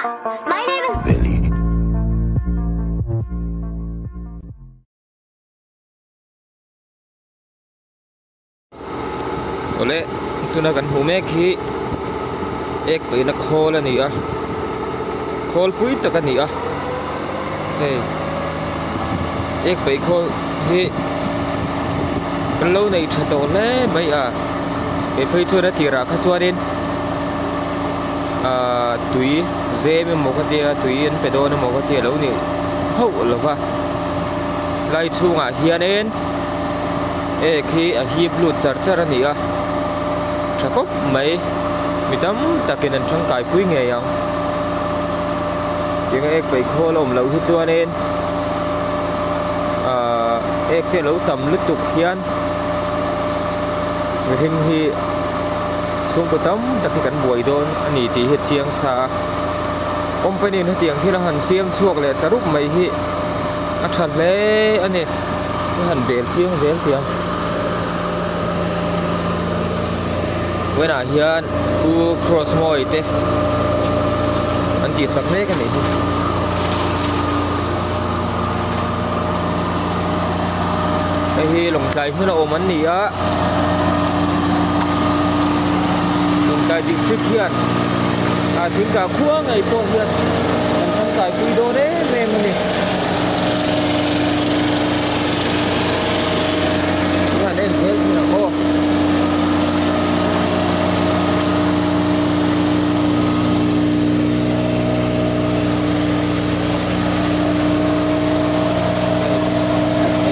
My name is Billy. Awle tuna kan hmuh mek hi ek peihna khawl a ni a khawl pui tak a ni a hei ek peih khawl hi kan lo nei tha tawh hle mai a kei phei chuan a tirah kha chuanin ahh tui zem emaw ka tia tui an pe dawn emaw ka tia lo ni hauh lova lai chhungah hianin ek hi a hip lut char char a ni a tha khawp mai mi tam takin an tangkai pui ngei ang tinge ek peih khawl a awm loh hi chuanin ahh ek te lo tam lutuk hian mihring hi chhungkaw tam tak hi kan buai dawn a ni tih hi a chiang sa a company in hetiang thil a han siam chhuak leh ta rup mai hi a tha hle a ni a han bel chiang zel tih ang vawiinah hian pu cross mawi te an tih sak mek a nih hi. Hei hi Lawngtlai hmuna awm an ni a Lawngtlai district hian ah thingkah khua ngei pawh hian an tangkai pui dawn em em a ni. Han en zel thin ang aw.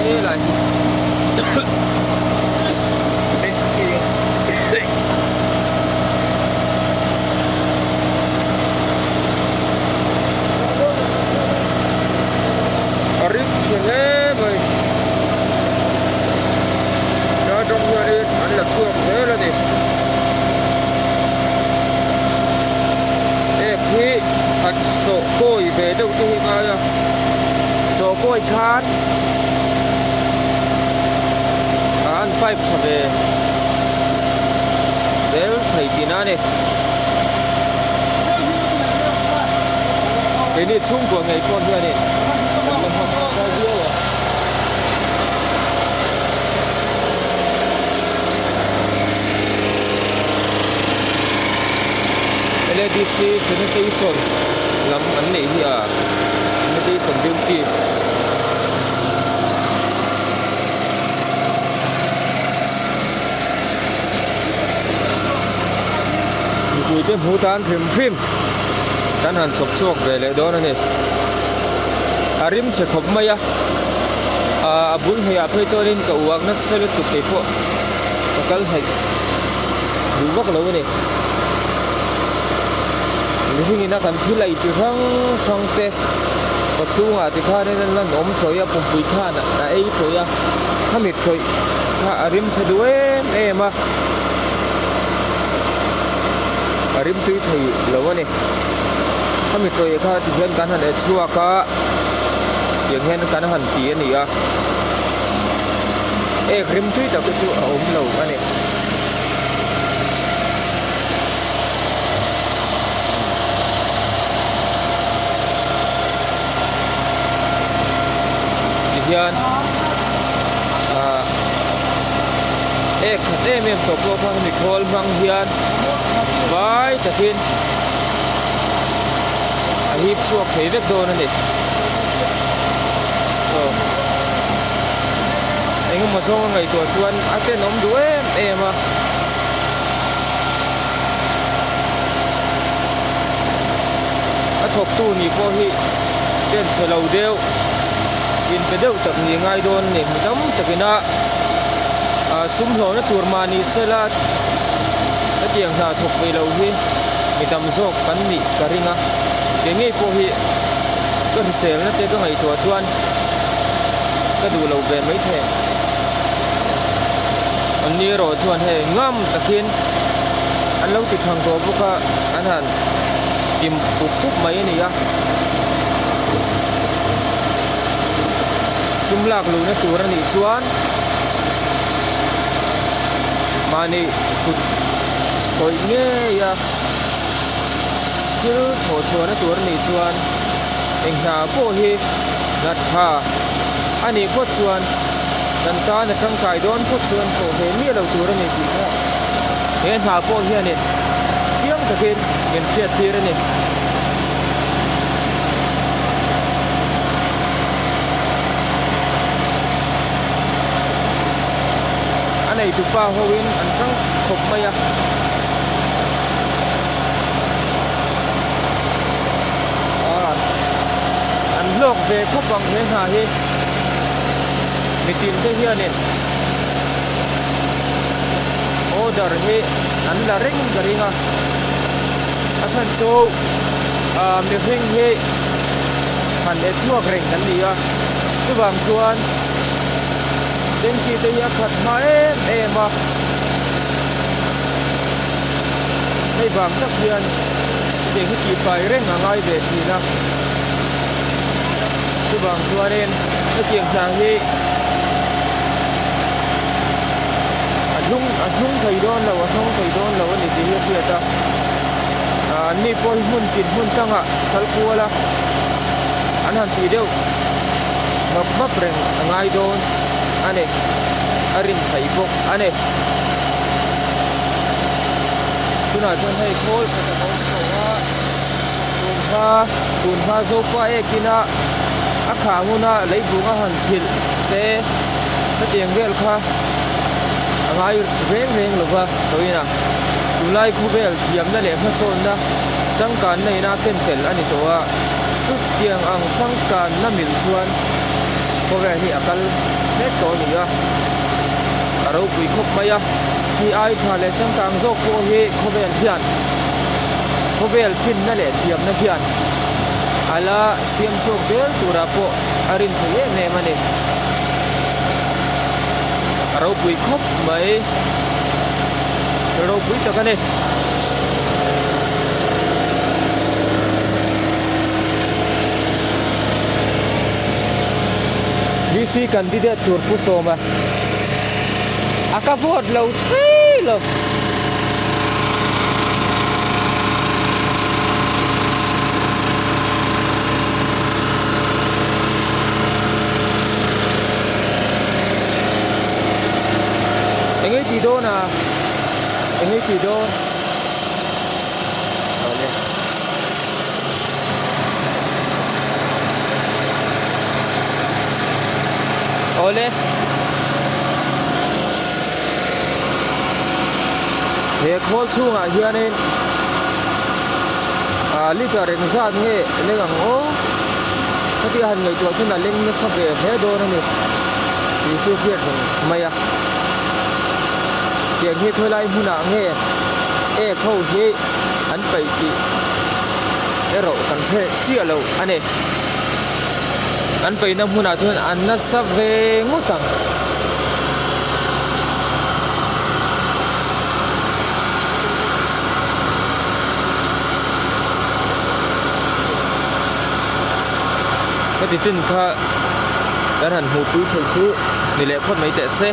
Helai hi A rim tha hle mai ta atang hianin an la chhuak zel a ni ek hi an sawh kawi ve deuh te hi a ngai a sawh kawi khan an pipe tha ve zel thei tihna a ni. Keini chhungkua ngei pawh hianin kan la hmang tangkai viau a. LADC sanitation lam an neih hi a sanitation duty Mipuite hmu tan hrim hrim kan han chhawp chhuak ve leh dawn a ni. A rim chhe khawp mai a, a bul hnuaiah phei chuanin ka uak nasa lutuk kei pawh ka kal hnaih duh vak lo a ni. Mihringin a kan thil ei chi hrang hrang te kawchhungah tikhanin an lan awm tawih a, pumpui khan a ei tawih a, khami tawih kha a rim chhe duh em em a, a rim tui thei lo a ni. Khami tawih kha tihian kan han e chhuak a, tiang hian kan han ti a ni a, ek rim tui tak te chu a awm lo a ni. Tihian ah ek khat em em tawh pawh kha hemi khawl hmang hian vai takin a hip chhuak thei vek dawn a ni. Aw engemaw zawnga ngaihtuah chuan a tenawm duh em em a. A thawktu nih pawh hi pen chhe lo deuh inpe deuh tak nih ngai dawn a ni mi tam takin a ah sum hlawhna tur mah ni sela hetiang hna thawk ve lo hi mi tam zawk kan nih ka ring a kei ngei pawh hi ka hriselna te ka ngaihtuah chuan ka duh lo ve maithei. An ni erawh chuan hei ngam takin an lo ti thang tawh bawk a an han tim pup pup mai a ni a sum lak luhna tur a nih chuan mahni kut khawih ngei a. thil thawh chhuahna tur a nih chuan eng hna pawh hi hna tha a nih phawt chuan kan tan a tangkai dawn phawt chuan thawh ve miah lo tur a ni tih kha he hna pawh hianin chiang takin min hriat tir a ni. A neitupa hoin an tang khawp mai a. An hlawk ve khawp ang he hna hi mitin te hianin order hi an la reng ka ring a a chhan chu ah mihring hi han e chhuak reng kan ni a chuvang chuan tanky te hi a khat hma em em a. Hei vang tak hian hetiang hi tihfai reng a ngai ve thin a, chuvang chuanin hetiang hna hi a hnung a hnung thei dawn lo a hnawng thei dawn lo a ni tih hi a hriat a, ah an ni pawh hi hmun tin hmun tangah kal kual a an han tih deuh map map reng a ngai dawn a ni a rin theih bawk a ni. Tunah chuan hei khawl khat a awm tawh a, tun hma tun hma Zopa ekin a a khah huna leibung a han chhilh te hetiang vel kha a ngai reng reng lo va tawhin a tunlai khawvel thiamna leh hmasawnna changkanna ina ken tel a ni tawh a, chutiang ang changkanna mil chuan khawvel hi a kal mek tawh a ni a, a ropui khawp mai a. Hei ai tha leh changkang zawk pawh hi khawvel hian khawvel finna leh thiamna hian a la siam chhuak zel turah pawh a rin thei em em a ni. A ropui khawp mai ropui tak a ni. DC candidate tur Pu Sawma. A ka vote lo thei lo. Enge tih dawn a? Enge tih dawn? Awle. Awle. He khawl chhungah hianin ah liter engzat nge leng ang aw heti a han ngaihtuah chuan a leng nasa ve hle dawn a ni tih chu hriat reng mai a tiang hi khawilai hmunah nge ek ho hi an paih tih erawh kan hre chiah lo a ni. An paihna hmunah chuan an nasa ve ngawt ang. Heti chin kha kan han hmuhpui thei chu ni leh phawt mai teh se.